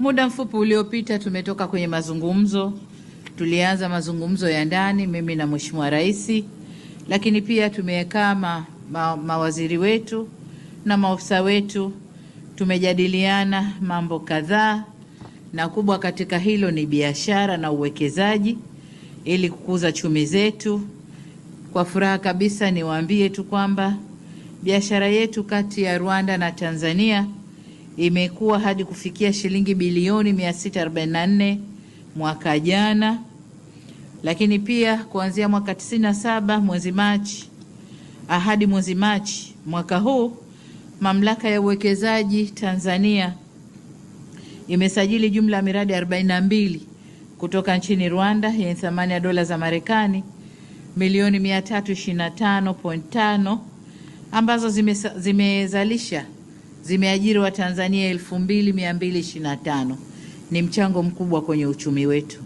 Muda mfupi uliopita tumetoka kwenye mazungumzo. Tulianza mazungumzo ya ndani mimi na Mheshimiwa Rais, lakini pia tumekaa mawaziri wetu na maofisa wetu, tumejadiliana mambo kadhaa, na kubwa katika hilo ni biashara na uwekezaji ili kukuza chumi zetu. Kwa furaha kabisa niwaambie tu kwamba biashara yetu kati ya Rwanda na Tanzania imekuwa hadi kufikia shilingi bilioni 644 mwaka jana, lakini pia kuanzia mwaka 97 mwezi Machi hadi mwezi Machi mwaka huu, Mamlaka ya Uwekezaji Tanzania imesajili jumla ya miradi 42 kutoka nchini Rwanda yenye thamani ya dola za Marekani milioni 325.5 ambazo zimeajiri Watanzania 2225. Ni mchango mkubwa kwenye uchumi wetu.